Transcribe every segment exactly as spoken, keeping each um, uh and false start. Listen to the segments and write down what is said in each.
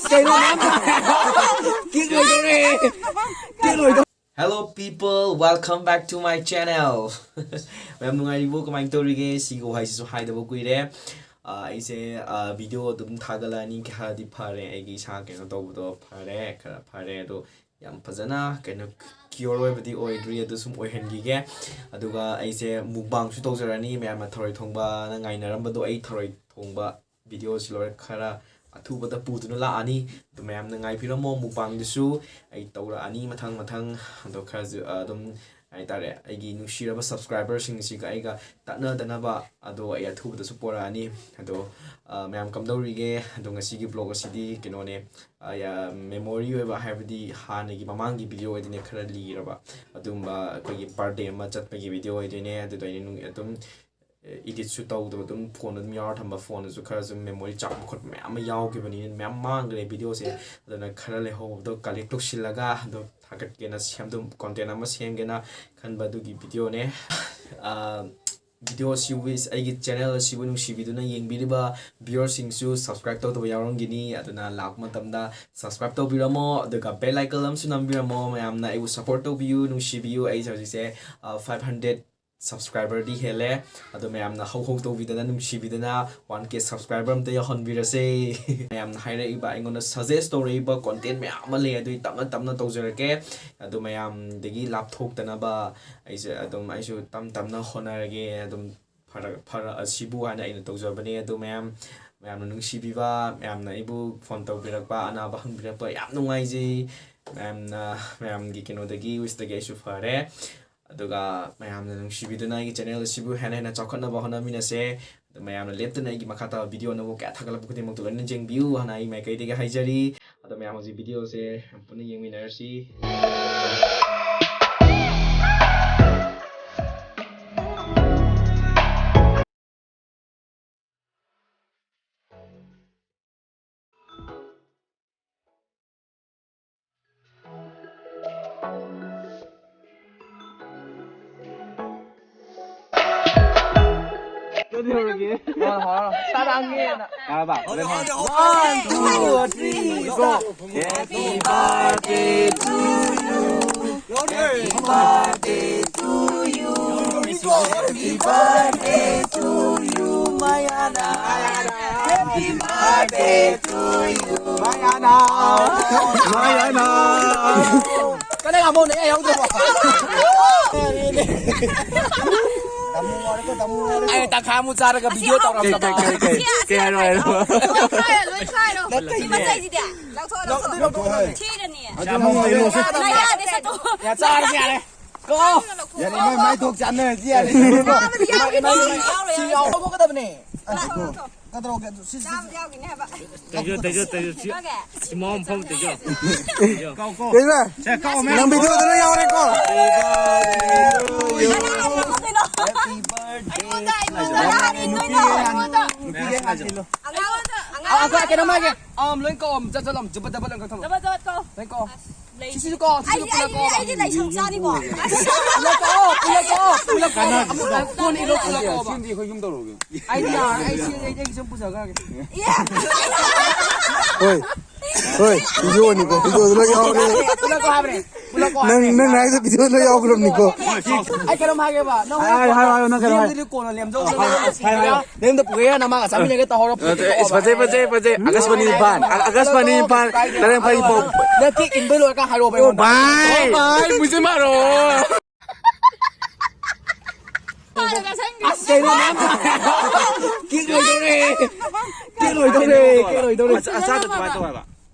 ꯀꯩꯅꯣ ꯃꯌꯥꯝ ꯇꯧꯔꯦ꯫ ꯀꯦꯛ ꯂꯣꯏꯗꯧꯔꯦ꯫ ꯀꯦꯛ ꯂꯣꯏꯗꯧꯔꯦ꯫ Hello people, welcome back to my channel. ꯃꯌꯥꯝ ꯅꯨꯡꯉꯥꯏꯔꯤꯕꯣ? ꯀꯃꯥꯏꯅ ꯇꯧꯔꯤꯒꯦ? ꯁꯤꯒꯤ ꯋꯥꯍꯩꯁꯤꯁꯨ ꯍꯥꯏꯗꯕ ꯀꯨꯏꯔꯦ꯫ ꯑ, ꯑꯩꯁꯦ, ꯑ, ꯚꯤꯗꯤꯑꯣ ꯑꯗꯨꯝ ꯊꯥꯒꯠꯂꯛꯑꯅꯤ꯫ ꯈꯔꯗꯤ ꯐꯔꯦ, ꯑꯩꯒꯤ ꯏꯁꯥ ꯀꯩꯅꯣ ꯇꯧꯕꯗꯣ ꯐꯔꯦ, ꯈꯔ ꯐꯔꯦ꯫ ꯑꯗꯣ ꯌꯥꯝ ꯐꯖꯅ ꯀꯩꯅꯣ ꯀ꯭ꯌꯣꯔ ꯑꯣꯏꯕꯗꯤ ꯑꯣꯏꯗ꯭ꯔꯤ, ꯑꯗꯨ ꯁꯨꯝ ꯑꯣꯏꯍꯟꯈꯤꯒꯦ꯫ ꯑꯗꯨꯒ ꯑꯩꯁꯦ ꯃꯨꯛꯕꯥꯡꯁꯨ ꯇꯧꯖꯔꯅꯤ꯫ ꯃꯌꯥꯝꯅ ꯊꯔꯣꯏ ꯊꯣꯡꯕꯅ ꯉꯥꯏꯅꯔꯝꯕꯗꯣ, ꯑꯩ ꯊꯔꯣꯏ ꯊꯣꯡꯕ ꯚꯤꯗꯤꯑꯣꯁꯤ ꯂꯣꯏꯔ ꯈꯔ ꯑꯊꯨꯕꯗ ꯄꯨꯗꯨꯅ ꯂꯥꯛꯑꯅꯤ꯫ ꯑꯗꯨ ꯃꯌꯥꯝꯅ ꯉꯥꯏꯕꯤꯔꯝꯃꯣ꯫ ꯃꯨꯛꯕꯥꯡꯗꯨꯁꯨ ꯑꯩ ꯇꯧꯔꯛꯑꯅꯤ ꯃꯊꯪ ꯃꯊꯪ꯫ ꯑꯗꯣ ꯈꯔꯁꯨ, ꯑ, ꯑꯗꯨꯝ ꯍꯥꯏꯇꯥꯔꯦ, ꯑꯩꯒꯤ ꯅꯨꯡꯁꯤꯔꯕ ꯁꯕꯁꯀ꯭ꯔꯥꯏꯕꯔꯁꯤꯡꯁꯤꯒ ꯑꯩꯒ ꯇꯠꯅꯗꯅꯕ ꯑꯗꯣ ꯑꯩ ꯑꯊꯨꯕꯗꯁꯨ ꯄꯣꯔꯛꯑꯅꯤ꯫ ꯑꯗꯣ, ꯑ, ꯃꯌꯥꯝ ꯀꯝꯗꯧꯔꯤꯒꯦ? ꯑꯗꯣ ꯉꯁꯤꯒꯤ ꯕ꯭ꯂꯣꯒ ꯑꯁꯤꯗꯤ ꯀꯩꯅꯣꯅꯦ, ꯑ, ꯌꯥ-, ꯃꯦꯃꯣꯔꯤ ꯑꯣꯏꯕ, ꯍꯥꯏꯕꯗꯤ ꯍꯥꯟꯅꯒꯤ ꯃꯃꯥꯡꯒꯤ ꯚꯤꯗꯤꯑꯣ ꯑꯣꯏꯗꯣꯏꯅꯦ, ꯈꯔ ꯂꯤꯔꯕ꯫ ꯑꯗꯨꯝꯕ ꯑꯩꯈꯣꯏꯒꯤ ꯕꯥꯔꯗꯦ ꯑꯃ ꯆꯠꯄꯒꯤ ꯚꯤꯗꯤꯑꯣ ꯑꯣꯏꯗꯣꯏꯅꯦ꯫ ꯑꯗꯨꯗꯣ ꯑꯩꯅ ꯅꯨꯡ-, ꯑꯗꯨꯝ ꯏꯗꯤꯠꯁꯨ ꯇꯧꯗꯕ, ꯑꯗꯨꯝ ꯐꯣꯟ ꯑꯗꯨꯝ ꯌꯥꯎꯔ ꯊꯝꯕ, ꯐꯣꯟꯗꯁꯨ ꯈꯔꯁꯨ ꯃꯦꯃꯣꯔꯤ ꯆꯥꯛꯄ ꯈꯣꯠꯄ ꯃꯌꯥꯝ ꯑꯃ ꯌꯥꯎꯈꯤꯕꯅꯤꯅ ꯃꯌꯥꯝ ꯃꯥꯡꯈ꯭ꯔꯦ ꯚꯤꯗꯤꯑꯣꯁꯦ꯫ ꯑꯗꯨꯅ ꯈꯔ ꯂꯩꯍꯧꯕꯗꯣ ꯀꯂꯦꯛ ꯇꯧꯁꯤꯜꯂꯒ ꯑꯗꯨꯝ ꯊꯥꯒꯠꯀꯦꯅ ꯁꯦꯝꯗꯨꯝ, ꯀꯣꯟꯇꯦꯟ ꯑꯃ ꯁꯦꯝꯒꯦꯅ ꯈꯟꯕ ꯑꯗꯨꯒꯤ ꯚꯤꯗꯤꯑꯣꯅꯦ꯫ ꯑ, ꯚꯤꯗꯤꯑꯣꯁꯤ ꯋꯤꯁ ꯑꯩꯒꯤ ꯆꯦꯅꯦꯜ ꯑꯁꯤꯕꯨ ꯅꯨꯡꯁꯤꯕꯤꯗꯨꯅ ꯌꯦꯡꯕꯤꯔꯤꯕ ꯚꯤꯌꯔꯁꯤꯡꯁꯨ ꯁꯕꯁꯀ꯭ꯔꯥꯏꯕ ꯇꯧꯗꯕ ꯌꯥꯎꯔꯝꯒꯅꯤ꯫ ꯑꯗꯨꯅ ꯂꯥꯛꯄ ꯃꯇꯝꯗ ꯁꯕꯁꯀ꯭ꯔꯥꯏꯕ ꯇꯧꯕꯤꯔꯝꯃꯣ, ꯑꯗꯨꯒ ꯕꯦꯜ ꯑꯥꯏꯀꯟ ꯑꯃꯁꯨ ꯅꯝꯕꯤꯔꯝꯃꯣ꯫ ꯃꯌꯥꯝꯅ ꯑꯩꯕꯨ ꯁꯞꯄꯣꯔꯠ ꯇꯧꯕꯤꯌꯨ, ꯅꯨꯡꯁꯤꯕꯤꯌꯨ꯫ ꯑꯩꯁꯦ ꯍꯧꯖꯤꯛꯁꯦ, ꯑ, ꯐꯥꯏꯚ ꯍꯟꯗ꯭ꯔꯦꯠ ꯁꯕꯁꯀ꯭ꯔꯥꯏꯕꯔꯗꯤ ꯍꯦꯜꯂꯦ꯫ ꯑꯗꯣ ꯃꯌꯥꯝꯅ ꯍꯧ ꯍꯧ ꯇꯧꯕꯤꯗꯅ, ꯅꯨꯡꯁꯤꯕꯤꯗꯅ ꯋꯥꯟ ꯀꯦ ꯁꯕꯁꯀ꯭ꯔꯥꯏꯕꯔ ꯑꯝꯇ ꯌꯧꯍꯟꯕꯤꯔꯁꯦ꯫ ꯃꯌꯥꯝꯅ ꯍꯥꯏꯔꯛꯏꯕ, ꯑꯩꯉꯣꯟꯗ ꯁꯖꯦꯁ ꯇꯧꯔꯛꯏꯕ ꯀꯣꯟꯇꯦꯟ ꯃꯌꯥꯝ ꯑꯃ ꯂꯩ, ꯑꯗꯨꯗꯤ ꯇꯞꯅ ꯇꯞꯅ ꯇꯧꯖꯔꯛꯀꯦ꯫ ꯑꯗꯣ ꯃꯌꯥꯝꯗꯒꯤ ꯂꯥꯞꯊꯣꯛꯇꯅꯕ ꯑꯩꯁꯦ ꯑꯗꯨꯝ, ꯑꯩꯁꯨ ꯇꯞ ꯇꯞꯅ ꯍꯣꯠꯅꯔꯒꯦ꯫ ꯑꯗꯨꯝ ꯐꯔꯛ, ꯐꯔꯛ ꯑꯁꯤꯕꯨ ꯍꯥꯏꯅ ꯑꯩꯅ ꯇꯧꯖꯕꯅꯦ꯫ ꯑꯗꯣ ꯃꯌꯥꯝ, ꯃꯌꯥꯝꯅ ꯅꯨꯡꯁꯤꯕꯤꯕ, ꯃꯌꯥꯝꯅ ꯑꯩꯕꯨ ꯐꯣꯟ ꯇꯧꯕꯤꯔꯛꯄ, ꯑꯅꯥꯕ ꯍꯪꯕꯤꯔꯛꯄ ꯌꯥꯝ ꯅꯨꯡꯉꯥꯏꯖꯩ꯫ ꯃꯌꯥꯝꯅ, ꯃꯌꯥꯝꯒꯤ ꯀꯩꯅꯣꯗꯒꯤ, ꯋꯤꯁꯇꯒꯤ ꯑꯩꯁꯨ ꯐꯔꯦ꯫ ꯑꯗꯨꯒ ꯃꯌꯥꯝꯅ ꯅꯨꯡꯁꯤꯕꯤꯗꯨꯅ ꯑꯩꯒꯤ ꯆꯦꯅꯦꯜ ꯑꯁꯤꯕꯨ ꯍꯦꯟꯅ ꯍꯦꯟꯅ ꯆꯥꯎꯈꯠꯅꯕ ꯍꯣꯠꯅꯃꯤꯟꯅꯁꯦ꯫ ꯑꯗꯨ ꯃꯌꯥꯝꯅ ꯂꯦꯞꯇꯅ ꯑꯩꯒꯤ ꯃꯈꯥ ꯇꯥꯕ ꯚꯤꯗꯤꯑꯣ ꯑꯅꯧꯕ ꯀꯌꯥ ꯊꯥꯒꯠꯂꯛꯄ ꯈꯨꯗꯤꯡꯃꯛꯇ ꯂꯣꯏꯅ ꯌꯦꯡꯕꯤꯌꯨ ꯍꯥꯏꯅ ꯑꯩ ꯃꯥꯏꯀꯩꯗꯒꯤ ꯍꯥꯏꯖꯔꯤ꯫ ꯑꯗꯣ ꯃꯌꯥꯝ ꯍꯧꯖꯤꯛ ꯚꯤꯗꯤꯑꯣꯁꯦ ꯄꯨꯟꯅ ꯌꯦꯡꯃꯤꯟꯅꯔꯁꯤ꯫ ꯀꯩꯗꯧꯔꯒꯦ? ꯁꯥꯔꯥꯡꯉꯦꯅ꯫ ꯉꯥꯏꯕ, ꯍꯣꯔꯦꯟ ꯍꯣꯔꯦꯟ꯫ One, two, three. Happy birthday to you. Happy birthday to you. Happy birthday to you, Mayana. Happy birthday to you, Mayana. Mayana. Ka nang amo na, ayaw ko. Ay, takha mo tsara ka video to. Kay, kay, kay, kay. Kaya ano, ano? ꯂꯣꯏ ꯈꯥꯏꯔꯣ, ꯂꯣꯏ ꯈꯥꯏꯔꯣ꯫ ꯁꯤ ꯃꯆꯩꯁꯤꯗꯤ ꯂꯧꯊꯣꯛꯑꯣ, ꯂꯧꯊꯣꯛꯑꯣ꯫ ꯊꯤꯔꯅꯤ꯫ ꯌꯥ, ꯌꯥꯗꯦ, ꯆꯠꯇꯣꯛꯑꯣ꯫ ꯌꯥ, ꯆꯥꯔꯁꯤ ꯌꯥꯔꯦ꯫ ꯀꯣ꯫ ꯌꯥꯔꯦ, ꯃꯥꯏ, ꯃꯥꯏ ꯊꯣꯛ ꯆꯥꯅꯔꯁꯤ ꯌꯥꯔꯦ꯫ ꯁꯤ ꯌꯥꯎꯊꯣꯛꯀꯗꯕꯅꯦ꯫ ꯂꯧꯊꯣꯛꯑꯣ, ꯂꯧꯊꯣꯛꯑꯣ꯫ ꯀꯩꯗꯧꯔꯒꯦ? ꯁꯤ, ꯁꯤ, ꯁꯤ꯫ ꯆꯥꯕꯗꯤ ꯌꯥꯎꯈꯤꯅꯤ ꯍꯥꯏꯕ꯫ ꯇꯩꯖꯣ, ꯇꯩꯖꯣ, ꯇꯩꯖꯣ꯫ ꯁꯤ, ꯀꯩꯅꯣꯒꯤ꯫ ꯁꯤ ꯃꯑꯣꯡ ꯃꯐꯝ ꯇꯩꯖꯣ꯫ ꯀꯩꯅꯣ? ꯁꯦ, ꯀꯛꯑꯣ, ꯃꯌꯥꯝ ꯅꯪ ꯀꯛꯑꯣ꯫ ꯚꯤꯗꯤꯑꯣꯗ ꯂꯣꯏ ꯌꯥꯎꯔꯦꯀꯣ? ꯀꯅꯥ ꯍꯥꯟꯅ ꯀꯩꯅꯣ? Happy birthday. ꯑꯩꯉꯣꯟꯗ, ꯑꯩꯉꯣꯟꯗ꯫ ꯅꯨꯄꯤꯒꯤ ꯍꯥꯟꯅ, ꯅꯨꯄꯤꯒꯤ ꯍꯥꯟꯅ ꯁꯤꯜꯂꯣ꯫ ꯑꯉꯥꯡ, ꯑꯉꯥꯡ ꯑ, ꯑ, ꯀꯩꯅꯣꯝ ꯍꯥꯏꯒꯦ꯫ ꯑꯝ, ꯂꯣꯏ ꯀꯛꯑꯣ, ꯖꯠ ꯖꯠ ꯂꯥꯎ, ꯖꯕꯠ ꯖꯕꯠ ꯂꯣꯏ ꯀꯛꯊꯠꯂꯣ꯫ ꯖꯕꯠ ꯖꯕꯠ ꯀꯛꯑꯣ꯫ ꯂꯣꯏ ꯀꯛꯑꯣ꯫ ꯂꯩ-, ꯁꯤꯁꯤꯁꯨ ꯀꯣ, ꯁꯤꯁꯤꯁꯨ ꯑꯩ, ꯄꯨꯂꯞ ꯑꯩ, ꯀꯣꯕ꯫ ꯑꯩꯗꯤ ꯂꯩꯁꯧ ꯆꯥꯅꯤꯀꯣ꯫ ꯄꯨꯂꯞ ꯀꯣ, ꯄꯨꯂꯞ ꯀꯣ꯫ ꯑꯃꯨꯛ ꯐꯣꯟ ꯏꯂꯣ, ꯄꯨꯂꯞ ꯀꯣꯕ꯫ ꯁꯤꯗꯤ ꯑꯩꯈꯣꯏ ꯌꯨꯝ ꯇꯧꯔꯨꯒꯦ꯫ ꯑꯩꯗꯤ ꯌꯥꯔꯦ, ꯑꯩ ꯁꯤ, ꯑꯩ, ꯑꯩ ꯁꯨꯝ ꯄꯨꯖꯈ꯭ꯔꯒꯦ꯫ ꯏꯌꯥ꯫ ꯍꯣꯏ, ꯍꯣꯏ, ꯚꯤꯗꯤꯑꯣꯅꯤꯀꯣ, ꯚꯤꯗꯤꯑꯣꯗ ꯂꯣꯏ ꯌꯥꯎꯔꯦ꯫ ꯄꯨꯂꯞ ꯀꯣ ꯍꯥꯏꯕꯅꯦ, ꯄꯨꯂꯞ ꯀꯣ ꯅꯪ, ꯍꯥꯏꯕꯅꯦ꯫ ꯅꯪ ꯍꯥꯏꯗꯣ ꯚꯤꯗꯤꯑꯣꯗ ꯂꯣꯏ ꯌꯥꯎꯈ꯭ꯔꯕꯅꯤꯀꯣ꯫ ꯑꯩ ꯀꯩꯅꯣꯝ ꯍꯥꯏꯒꯦꯕ, ꯅꯪ ꯍꯥꯏꯌꯣ, ꯍꯥꯏꯌꯣ, ꯍꯥꯏꯌꯣ, ꯅꯪ ꯀꯩꯅꯣꯝ ꯍꯥꯏꯌꯣ꯫ ꯂꯦꯝꯗꯗꯤ ꯀꯣꯟꯅ ꯂꯦꯝꯖꯧ꯫ ꯍꯥꯏꯌꯣ, ꯍꯥꯏꯌꯣ, ꯍꯥꯏꯌꯣ꯫ ꯅꯌꯨꯝꯗ ꯄꯨꯈ꯭ꯔꯤꯒ ꯅꯃꯥꯒ ꯆꯥꯃꯤꯟꯅꯒꯦ ꯇꯧꯍꯧꯔꯣ꯫ ꯑꯦ, ꯑꯦ, ꯐꯖꯩ, ꯐꯖꯩ, ꯐꯖꯩ꯫ ꯑꯥꯀꯥꯁꯕꯥꯅꯤ ꯏꯝꯐꯥꯜ, ꯑꯥ, ꯑꯥꯀꯥꯁꯕꯥꯅꯤ ꯏꯝꯐꯥꯜ, ꯀꯥꯏꯗꯦ꯫ ꯇꯔꯦꯠ ꯃꯈꯥꯏ ꯄꯥꯎ꯫ ꯅꯪ ꯀꯦꯛ ꯏꯟꯕꯩ ꯂꯣꯏꯔꯀꯥꯟ ꯍꯥꯏꯔꯛꯑꯣꯕ ꯑꯣ, ꯑꯩꯉꯣꯟꯗ꯫ ꯚꯥꯏ꯫ ꯑꯣ, ꯚꯥꯏ, ꯃꯨꯖꯦ ꯃꯥꯔꯣ꯫ ꯑꯁ, ꯀꯩꯅꯣ ꯃꯌꯥꯝ ꯇꯧ-, ꯀꯦꯛ ꯂꯣꯏꯗꯧꯔꯦ꯫ ꯀꯦꯛ ꯂꯣꯏꯗꯧꯔꯦ, ꯀꯦꯛ ꯂꯣꯏꯗꯧꯔꯦ꯫ ꯑꯆꯥ-, ꯑꯆꯥꯗ ꯀꯃꯥꯏꯅ ꯇꯧ ꯍꯥꯏꯕ?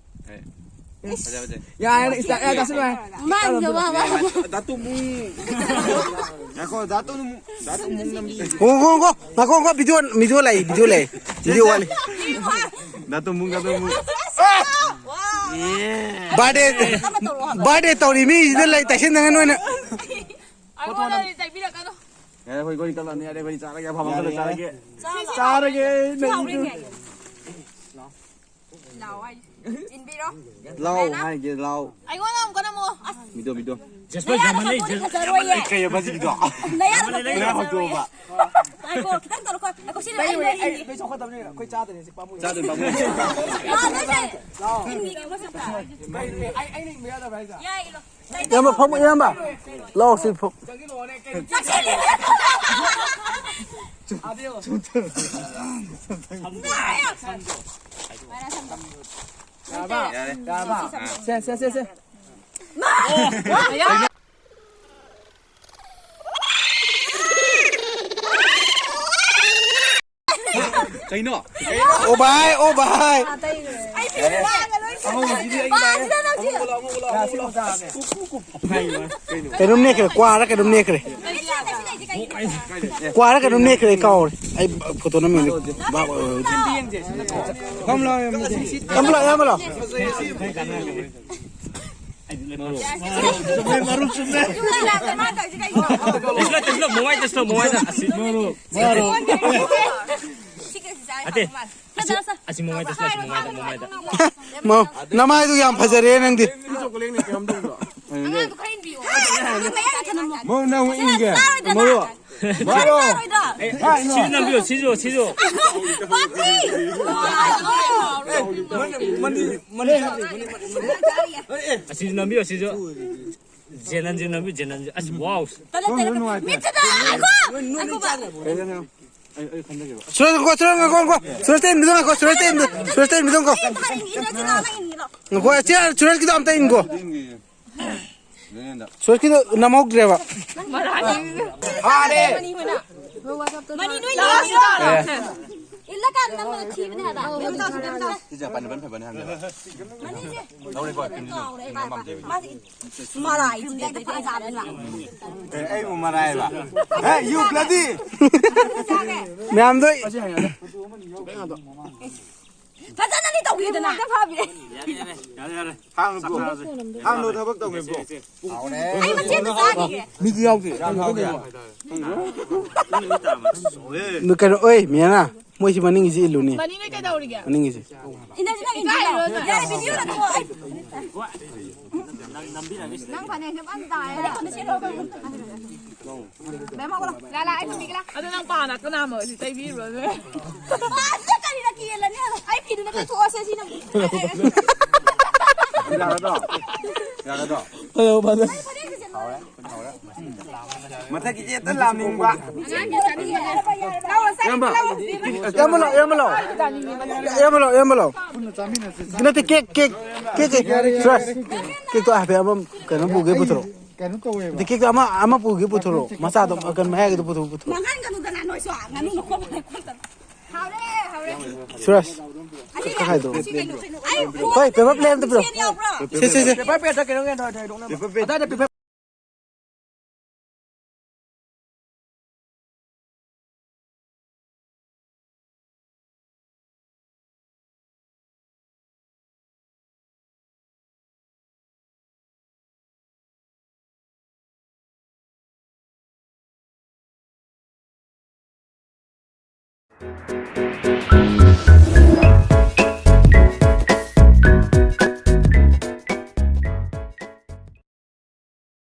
ꯑꯦ, ꯐꯖꯩ, ꯐꯖꯩ꯫ ꯌꯥꯔꯦ, ꯏꯁꯇꯥ-, ꯑꯦ, ꯇꯥꯁꯤꯜꯂꯣ, ꯌꯥꯔꯦ꯫ ꯃꯥꯡꯗꯕ ꯑꯃ꯫ ꯌꯥꯔꯦ, ꯗꯥ ꯇꯣꯝꯕꯨ꯫ ꯉꯥꯏꯈꯣ, ꯗꯥ ꯇꯣꯝꯕꯨ, ꯗꯥ ꯇꯣꯝꯕꯨ ꯅꯝꯕꯤ꯫ ꯉꯥꯏꯈꯣ, ꯉꯥꯏꯈꯣ, ꯉꯥꯏꯈꯣ, ꯉꯥꯏꯈꯣ, ꯚꯤꯗꯤꯑꯣ, ꯚꯤꯗꯤꯑꯣ ꯂꯩ, ꯚꯤꯗꯤꯑꯣ ꯂꯩ꯫ ꯚꯤꯗꯤꯑꯣ ꯋꯥꯠꯂꯤ꯫ ꯗꯥ ꯇꯣꯝꯕꯨ, ꯗꯥ ꯇꯣꯝꯕꯨ꯫ ꯕꯥꯔꯗꯦ, ꯕꯥꯔꯗꯦ ꯇꯧꯔꯤ ꯃꯤꯁꯤꯗ ꯂꯩ, ꯇꯩꯁꯤꯟꯅꯒꯅꯨ ꯍꯥꯏꯅ꯫ ꯑꯩꯉꯣꯟꯗꯗꯤ ꯇꯩꯕꯤꯔꯛꯀꯅꯨ꯫ ꯌꯥꯔꯦ, ꯑꯩꯈꯣꯏ ꯒꯣꯔꯤ ꯀꯛꯂꯛꯑꯅꯤ, ꯌꯥꯔꯦ, ꯑꯩꯈꯣꯏ ꯆꯥꯔꯒꯦ, ꯑꯐꯕ ꯑꯃ ꯌꯥꯔꯦ, ꯈꯜꯂ ꯌꯥꯔꯦ꯫ ꯆꯥꯔꯒꯦ꯫ ꯆꯥꯔꯣ꯫ ꯆꯥꯔꯒꯦ, ꯆꯥꯎꯔꯦ ꯅꯪ꯫ ꯀꯩ ꯍꯥꯏꯒꯦ? ꯂꯥꯎ ꯍꯥꯏ꯫ ꯏꯟꯕꯤꯔꯣ꯫ ꯂꯥꯎ ꯍꯥꯏꯒꯦ, ꯂꯥꯎ꯫ ꯑꯩꯉꯣꯟꯗ ꯑꯃꯨꯛꯀ ꯅꯝꯃꯣ꯫ ꯑꯁ꯫ Video, video. ꯖꯦꯁꯄꯔ ꯅꯌꯥꯗꯣ ꯌꯥꯝꯃꯜꯂꯦ, ꯈꯛꯇꯗꯤ ꯖꯦꯁ-, ꯐꯖꯔꯣꯏꯌꯦ꯫ ꯀꯩ ꯍꯥꯏꯕ ꯁꯤꯒꯤꯗꯣ? ꯅꯌꯥꯗꯣ ꯈꯛꯇꯗꯤ ꯅꯌꯥ ꯐꯖꯔꯣꯏꯌꯦ꯫ ꯍꯧꯗꯣꯛꯑꯣꯕ꯫ ꯉꯥꯏꯈꯣ, ꯈꯤꯇꯪ ꯇꯧꯔꯛꯈꯣ꯫ ꯉꯥꯏꯈꯣ, ꯁꯤꯗ ꯑꯩ ꯑꯩ, ꯂꯩꯔꯤꯅꯤ꯫ ꯑꯩ ꯆꯥꯎꯈꯠꯇꯕꯅꯤꯅ ꯑꯩꯈꯣꯏ ꯆꯥꯗꯣꯏꯅꯦ ꯍꯧꯖꯤꯛ ꯄꯥꯝꯃꯨꯏ꯫ ꯆꯥꯗꯣꯏ ꯄꯥꯝꯃꯨꯏ꯫ ꯑꯥ, ꯅꯠꯇꯦ꯫ ꯏꯟꯈꯤꯒꯦ ꯃꯁꯛꯇ꯫ ꯀꯩꯅꯣ, ꯑꯩ, ꯑꯩꯅ ꯏꯟꯕ ꯌꯥꯗꯕ꯭ꯔꯥ ꯍꯥꯏꯁꯦ? ꯌꯥꯏ, ꯏꯜꯂꯣ꯫ ꯏꯌꯥꯝꯕ, ꯐꯝꯃꯨ, ꯏꯌꯥꯝꯕ꯫ ꯂꯥꯛꯑꯣ, ꯁꯤ ꯐꯝ-, ꯆꯪꯁꯤꯜꯂꯛꯑꯣꯅꯦ, ꯀꯩꯅꯣ? ꯆꯪꯁꯤꯜꯂꯦ꯫ ꯌꯥꯔꯕ? ꯌꯥꯔꯕ? ꯁꯦ, ꯁꯦ, ꯁꯦ, ꯁꯦ꯫ ꯀꯩꯅꯣ? ꯑꯣ ꯚꯥꯏ, ꯑꯣ ꯚꯥꯏ꯫ ꯑꯉꯧꯕꯁꯤꯗꯤ ꯑꯩꯒꯤ ꯂꯥꯛꯑꯦ꯫ ꯑꯉꯧꯕ ꯂꯥꯛꯑꯣ, ꯑꯉꯧꯕ ꯂꯥꯛꯑꯣ, ꯑꯉꯧꯕ ꯂꯥꯛꯑꯣ꯫ ꯀꯩꯅꯣꯝ ꯅꯦꯛꯈ꯭ꯔꯦ, ꯀ꯭ꯋꯥꯔ ꯀꯩꯅꯣꯝ ꯅꯦꯛꯈ꯭ꯔꯦ꯫ ꯀ꯭ꯋꯥꯔ ꯀꯩꯅꯣꯝ ꯅꯦꯛꯈ꯭ꯔꯦ, ꯑꯩ ꯀꯥꯎꯔꯦ꯫ ꯑꯩ ꯐꯣꯇꯣ ꯅꯝꯃꯤꯅꯦ꯫ ꯚꯥꯞ ꯑꯣꯏꯍꯧꯗ꯭ꯔꯦ꯫ ꯐꯝꯂꯣ, ꯐꯝꯂꯣ, ꯐꯝꯂꯣ꯫ ꯃꯣꯃꯥꯏ ꯇꯁꯂꯣ, ꯃꯣꯃꯥꯏꯗ꯫ ꯑꯁꯤ, ꯅꯠꯇꯦ꯫ ꯑꯁꯤ, ꯑꯁꯤ ꯃꯣꯃꯥꯏꯗ, ꯃꯣꯃꯥꯏꯗ, ꯃꯣꯃꯥꯏꯗ꯫ ꯃꯧ, ꯅꯃꯥꯏꯗꯨ ꯌꯥꯝ ꯐꯖꯔꯦ ꯅꯪꯗꯤ꯫ ꯑꯉꯥꯡꯗꯣ ꯈꯔ ꯏꯟꯕꯤꯌꯣ꯫ ꯃꯧ, ꯅꯪ ꯑꯃꯨꯛ ꯏꯟꯒꯦ꯫ ꯃꯧ꯫ ꯑꯦ, ꯁꯤꯁꯨ ꯅꯝꯕꯤꯌꯣ, ꯁꯤꯁꯨ, ꯁꯤꯁꯨ꯫ ꯑꯁꯤꯁꯨ ꯅꯝꯕꯤꯌꯣ, ꯁꯤꯁꯨ꯫ ꯖꯦꯅꯟꯁꯨ ꯅꯝꯕꯤꯌꯨ, ꯖꯦꯅꯟꯁꯨ꯫ ꯑꯁ, ꯋꯥꯎ꯫ ꯃꯤꯠꯇꯨꯗ ꯉꯥꯏꯈꯣ꯫ ꯉꯥꯏꯈꯣ꯫ ꯁꯨꯔꯖ, ꯉꯥꯏꯈꯣ, ꯁꯨꯔꯖ, ꯉꯥꯏꯈꯣ, ꯉꯥꯏꯈꯣ꯫ ꯁꯨꯔꯖꯇ ꯏꯟꯕꯤꯗꯣ ꯉꯥꯏꯈꯣ, ꯁꯨꯔꯖꯇ ꯏꯟꯕꯤꯗꯣ, ꯁꯨꯔꯖꯇ ꯏꯟꯕꯤꯗꯣ ꯉꯥꯏꯈꯣ꯫ ꯉꯥꯏꯈꯣ, ꯑꯁꯤ ꯁꯨꯔꯖꯀꯤꯗꯣ ꯑꯝꯇ ꯏꯟꯈꯣ꯫ ꯁꯨꯔꯖꯀꯤꯗꯣ ꯅꯝꯍꯧꯗ꯭ꯔꯦꯕ꯫ ꯐꯥꯔꯦ꯫ ꯃꯅꯤ ꯅꯣꯏ ꯂꯥꯛꯑꯣ꯫ ꯏꯜꯂꯀꯥꯟꯗ ꯅꯝꯕꯗꯣ ꯊꯤꯕꯅꯦ ꯍꯥꯏꯕ꯫ ꯁꯤꯁꯦ ꯄꯥꯏꯅꯕꯅ ꯐꯕꯅꯦ ꯍꯥꯏꯕꯅꯦꯕ꯫ ꯃꯅꯤꯁꯦ ꯂꯧꯔꯦꯀꯣ, ꯀꯥꯎꯔꯦ ꯍꯥꯏꯕ꯫ ꯃꯥꯁꯦ ꯃꯔꯥꯏꯁꯤꯗꯤ ꯍꯦꯛꯇ ꯐꯖꯕꯅꯦꯕ꯫ ꯑꯦ, ꯑꯩꯕꯨ ꯃꯔꯥꯏꯕ? ꯍꯦ, you bloody! ꯃꯌꯥꯝꯗꯣ ꯐꯖꯅꯗꯤ ꯇꯧꯕꯤꯗꯅ꯫ ꯌꯥꯔꯦ, ꯌꯥꯔꯦ, ꯌꯥꯔꯦ, ꯌꯥꯔꯦ꯫ ꯍꯥꯡꯉꯨ, ꯕ꯭ꯔꯣ꯫ ꯍꯥꯡꯉꯨ, ꯊꯕꯛ ꯇꯧꯒꯦ, ꯕ꯭ꯔꯣ꯫ ꯑꯩ ꯃꯆꯦꯠꯇ ꯆꯥꯈꯤꯒꯦ꯫ ꯃꯤꯗꯤ ꯌꯥꯎꯗꯦ꯫ ꯌꯥꯝ ꯍꯥꯎꯒꯦ꯫ ꯀꯩꯅꯣ, ꯑꯣꯏ, ꯃꯤꯌꯥꯅ, ꯃꯣꯏꯁꯤ ꯃꯅꯤꯡꯒꯤꯁꯤ ꯏꯜꯂꯨꯅꯦ꯫ ꯃꯅꯤꯡꯗ ꯀꯩꯗꯧꯔꯤꯒꯦ? ꯃꯅꯤꯡꯒꯤꯁꯤ꯫ ꯏꯟꯅꯁꯤ, ꯅꯪ ꯏꯟꯅꯁꯤ꯫ ꯏꯀꯥꯏꯔꯣ, ꯅꯪ? ꯌꯥꯔꯦ, ꯚꯤꯗꯤꯑꯣꯗ ꯊꯣꯛꯑꯣ꯫ ꯅꯪ ꯐꯅꯦꯛꯁꯦ ꯐꯖꯅ ꯇꯥꯏꯌꯦ꯫ ꯕꯦꯝꯃ, ꯍꯧꯒꯠꯂꯣ꯫ ꯂꯥ, ꯂꯥ, ꯑꯩ ꯊꯝꯕꯤꯒꯦ, ꯂꯥ꯫ ꯑꯗꯣ ꯅꯪ ꯄꯥꯅ ꯀꯅꯥꯃ ꯑꯣꯏꯁꯨ ꯇꯩꯕꯤꯔꯨꯔꯣ, ꯅꯣꯏ꯫ ꯑꯗꯨꯗ ꯀꯔꯤꯅ ꯀꯦꯜꯂꯅꯤ? ꯑꯩ ꯐꯤꯗꯨꯅ ꯇꯩꯊꯣꯛꯑꯁꯦ, ꯁꯤꯅ꯫ ꯌꯥꯒꯗ꯭ꯔꯣ? ꯌꯥꯒꯗ꯭ꯔꯣ? Hello, father. ꯃꯊꯛꯀꯤꯁꯦ ꯍꯦꯛꯇ ꯂꯥꯝꯅꯤꯡꯕ꯫ ꯑꯉꯥꯡꯒꯤ ꯆꯥꯅꯤꯡꯕꯅꯦ꯫ ꯂꯥꯛꯑꯣ, ꯆꯥꯅꯤꯡꯕ, ꯂꯥꯛꯑꯣ꯫ ꯏꯌꯥꯝꯕ ꯂꯥꯛꯑꯣ, ꯏꯌꯥꯝꯕ ꯂꯥꯛꯑꯣ꯫ ꯏꯌꯥꯝꯕ ꯂꯥꯛꯑꯣ, ꯏꯌꯥꯝꯕ ꯂꯥꯛꯑꯣ꯫ ꯅꯠꯇꯦ, ꯀꯦꯛ, ꯀꯦꯛ, ꯀꯦꯛ, ꯀꯦꯛ꯫ ꯁꯨꯔꯖ, ꯀꯦꯛꯇꯣ ꯍꯥꯏꯐꯦꯠ ꯑꯃ ꯀꯩꯅꯣ ꯄꯨꯒꯦ ꯄꯨꯊꯣꯔꯛꯑꯣ꯫ ꯀꯩꯅꯣ ꯇꯧꯋꯦꯕ꯫ ꯅꯠꯇꯦ, ꯀꯦꯛꯇꯣ ꯑꯃ, ꯑꯃ ꯄꯨꯒꯦ ꯄꯨꯊꯣꯔꯛꯑꯣ꯫ ꯃꯆꯥꯗꯣ, ꯀꯩꯅꯣ ꯃꯌꯥꯏꯒꯤꯗꯣ ꯄꯨꯊꯣꯔꯛꯑꯣ, ꯄꯨꯊꯣꯔꯛꯑꯣ꯫ ꯃꯥꯡꯍꯟꯒꯅꯨꯗꯅ ꯅꯣꯏꯁꯨ꯫ ꯉꯥꯅꯨ ꯃꯈꯣꯟ ꯃꯈꯣꯟ ꯇꯧ-, ꯍꯥꯎꯔꯦ, ꯍꯥꯎꯔꯦ꯫ ꯁꯨꯔꯖ, ꯑꯁꯤ ꯀꯛ ꯍꯥꯏꯗꯣ꯫ ꯑꯁꯤ ꯀꯩꯅꯣ, ꯀꯩꯅꯣ꯫ ꯑꯩ ꯍꯣꯏ, paper plate ꯑꯝꯇ ꯄꯤꯔꯛꯑꯣ꯫ ꯁꯦꯟ ꯌꯥꯎꯕ꯭ꯔꯣ? ꯁꯦ, ꯁꯦ, ꯁꯦ꯫ Paper plate ꯀꯩꯅꯣ ꯀꯩꯅꯣ ꯍꯥꯏꯗꯣ ꯍꯥꯏꯗꯣꯛꯅꯕ꯫ Paper plate꯫ ꯑꯗꯥꯏꯗ paper